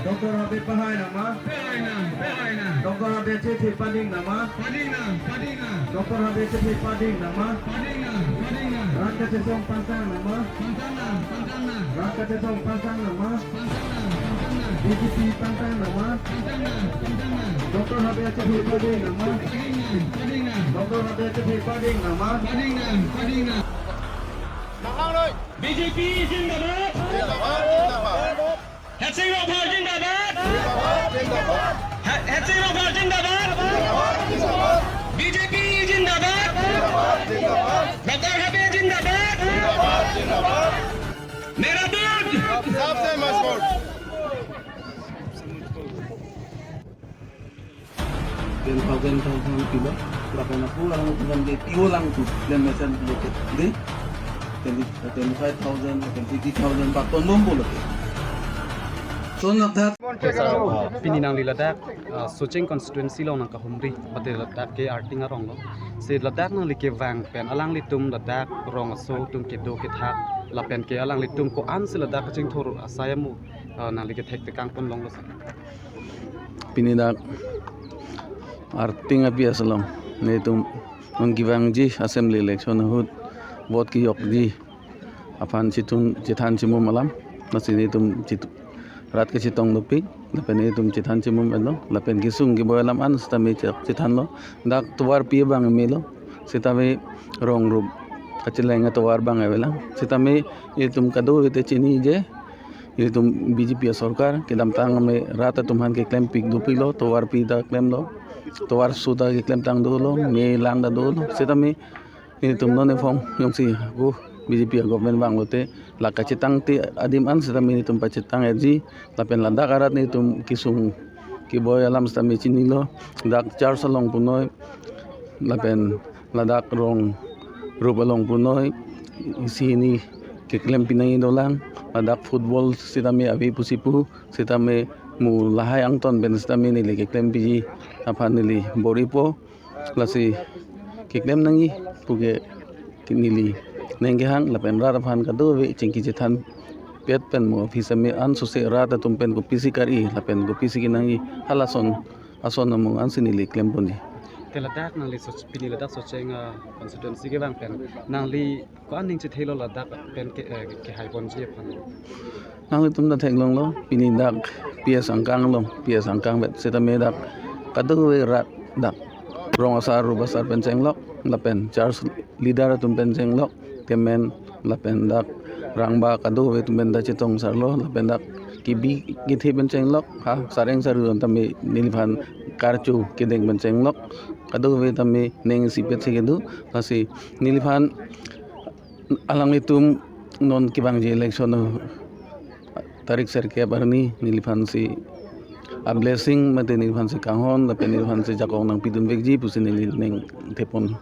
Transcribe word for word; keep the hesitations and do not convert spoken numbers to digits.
Doctor Habe pahai nama? Pahai nang, pahai nang. Doctor Habe chethe pading nama? Pading nang, pading nang. Doctor Habe chethe pading nama? Pading nang, pading nang. Rat kachesong pantang nama? Pantang nang, pantang nang. Rat kachesong pantang nama? Pantang nang, pantang nang. B J P pantang nama? Pantang nang, pantang nang. Doctor Habe chethe pading nama? Pading nang, pading nang. Doctor Habe chethe pading nama? Pading nang, pading nang. B J P zindabad. Zindabad, zindabad. Hetsing Ronghor zindabad. Zindabad, zindabad. He-, Hetsing Ronghor zindabad. Zindabad, zindabad. B J P zindabad. Zindabad, zindabad. Doctor Habe zindabad. Zindabad, zindabad. Mera booth. Sabse mazboot. Ten thousand, ten thousand pilo. Lapen ako alanglitum ke T O lang tu, plan mesen lo ke, de. Twenty, twenty-five thousand, twenty thousand, bak ton bom bolo ke. So nak that. Pini nangli ladak, ah, Socheng constituency along nangkahumri, mate ladak ke Arting arong lo. Si ladak nangli kevang pen alanglitum ladak rong aso atum kedo kethak, lapen ke alanglitum ko-an si ladak kachingthur asai amu, ah, nangli kethek tekang pon longlo si. Pini dak Arting api asalong nelitum non kevangji assembly election ahut vote kejokji aphan chitun chethan chimum alam. Lasi nelitum chit-, rat kachetong dopik, lapen nelitum chethan chimum elo, lapen kesung keboi alam an sitame che-, chethanlo. Dak tovarpi abang melo, sitame rong rup kacheleng atovar abang avelang. Sitame nelitum kadokave te chiniji, nelitum B J P asorkar kedamtang ame rat atum aphan keklempik dopiklo, tovarpi ta klemlo, tovar su ta keklemtang dolo, me lang ta dolo. Sitame nelitum non ephong jongsi ako B J P government vanglote la kachetangte adim an sitame nelitum pachetang erji, lapen ladak arat nelitum kesung keboi alam sitame chinilo, dak church along punoi, lapen ladak rong rup along punoi, isi hini keklem pinangji dolang, ladak football sitame ave pusi pu, sitame mo lahai angton pen sitame neli keklempiji aphan neli bor-ipo, lasi keklem nangji puke neli ning kehang, lapen rat aphan kadokave chingki chethan pet pen mo office ame an sose rat atum pen kopisi kar-i, lapen kopisi kenangji, halason ason amung ansi neli klemponji. Te ladak nangli Soch-, pini ladak Socheng, ah, constituency kevang pen nangli ko-an ning chethelo ladak pen ke, eh, kehaiponji aphan? Nanglitum ta theklonglo, pini dak P S angkang along, P S angkang vet sitame dak kadokave rat dak rong asar rup asar pen chenglok, lapen church leader atum pen chenglok, kemen lapen dak rangbah kadokave atum pen ta chetong sarlo, lapen dak kebi kethe pen chenglok, ha, sareng saru tame neliphan karcho kedeng pen chenglok, kadokave tame ning isipet si kedo, lasi neliphan alanglitum non kevangji election tarik sirkep arni neliphan si a blessing mate neliphan si kanghon, lapen neliphan si jakong nangpidun vekji pusi neli ning thepon.